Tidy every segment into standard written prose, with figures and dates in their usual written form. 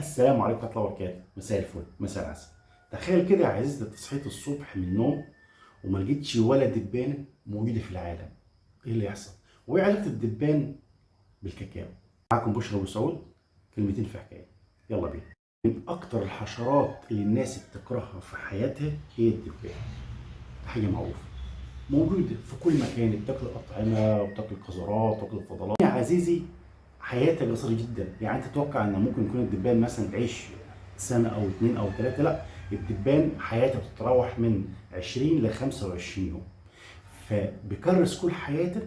السلام عليكم ورحمة الله وبركاته. مساء الفل، مساء العسل. تخيل كده يا عزيزي، انت صحيت الصبح من النوم وما لقيتش ولا دبانه موجودة في العالم. ايه اللي يحصل؟ وايه علاقة الدبان بالكاكاو؟ معاكم بشرى ابو سعود، كلمتين في حكاية، يلا بينا. من اكتر الحشرات اللي الناس بتكرهها في حياتها هي الدبان. حاجة معروفة، موجودة في كل مكان، بتاكل اطعمه وبتاكل قذرات وبتاكل فضلات. يا عزيزي حياتها قصيرة جدا، يعني انت تتوقع ان ممكن يكون الدبان مثلا تعيش سنة او 2 او 3، لا، الدبان حياتها بتتراوح من 20 ل 25 يوم. فبيكرس كل حياته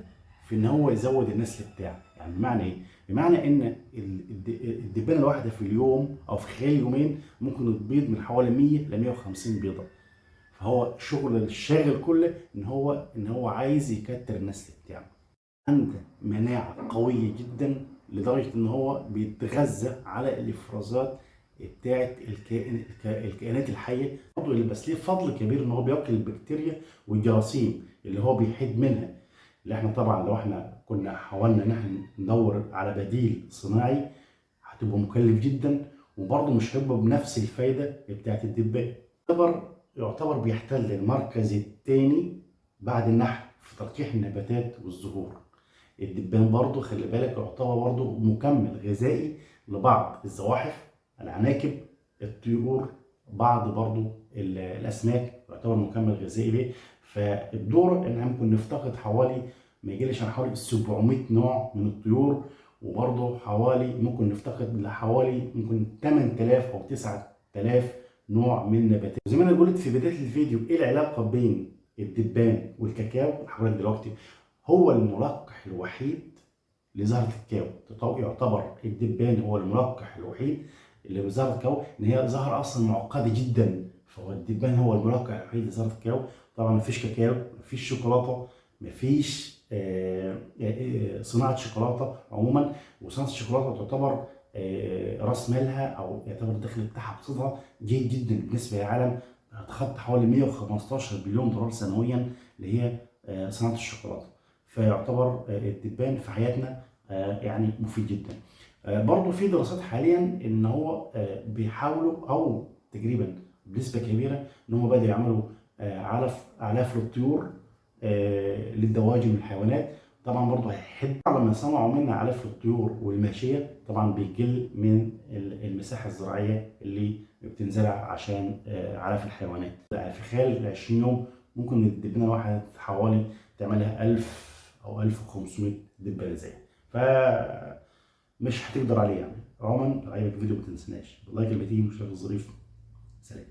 في ان هو يزود النسل بتاعه. يعني بمعنى ايه؟ بمعنى ان الدبانه الواحدة في اليوم او في خلال يومين ممكن تبيض من حوالي 100 ل 150 بيضة. فهو شغل الشاغل كله ان هو عايز يكتر النسل بتاعه. عنده مناعة قوية جدا لدرجة ان هو بيتغذى على الافرازات بتاعه الكائنات الحية برضه. بس ليه فضل كبير ان هو بياكل البكتيريا والجراثيم اللي هو بيحد منها. اللي احنا طبعا لو احنا كنا حاولنا ان احنا ندور على بديل صناعي هتبقى مكلف جدا، وبرضه مش هيبقى بنفس الفايدة بتاعت الدبان. يعتبر بيحتل المركز الثاني بعد النحل في تلقيح النباتات والزهور. الدبان برضه خلي بالك يعتبر برضه مكمل غذائي لبعض الزواحف، العناكب، الطيور، بعض برضه الاسماك يعتبر مكمل غذائي ليه. فالدور ان احنا ممكن نفتقد حوالي ما يقلش عن حوالي 700 نوع من الطيور، وبرضه حوالي ممكن نفتقد لحوالي ممكن 8000 او 9000 نوع من النباتات. زي ما انا قلت في بداية الفيديو، ايه العلاقة بين الدبان والكاكاو؟ هقول لك دلوقتي. هو الملقح الوحيد لزهره الكاكاو. يعتبر الدبان هو الملقح الوحيد اللي بزهره الكاكاو، ان هي زهره اصلا معقدة جدا، فهو الدبان هو الملقح الوحيد لزهره الكاكاو. طبعا مفيش كاكاو، مفيش شوكولاتة، مفيش صناعة شوكولاتة عموما. وصناعة الشوكولاتة تعتبر راس مالها او يعتبر الدخل بتاعها بصدها جيد جدا بالنسبة للعالم، تخطى حوالي 115 بليون دولار سنويا اللي هي صناعة الشوكولاتة. فيعتبر الدبان في حياتنا يعني مفيد جدا. برضو في دراسات حاليا ان هو بيحاولوا او تقريبا بنسبة كبيرة ان هم بدأوا يعملوا اعلاف للطيور، للدواجن والحيوانات. طبعا برضه هيحد لما صنعوا منها اعلاف للطيور والماشية، طبعا بيقل من المساحة الزراعية اللي بتنزرع عشان علف الحيوانات. في خلال 20 يوم ممكن الدبانه الواحدة حوالي تعملها 1000 او 1500 دبانه زي، ف مش هتقدر عليه يعني. عموما لو عجبك الفيديو ما تنسناش ال like اللي بتيجي، مش الظريف. سلام.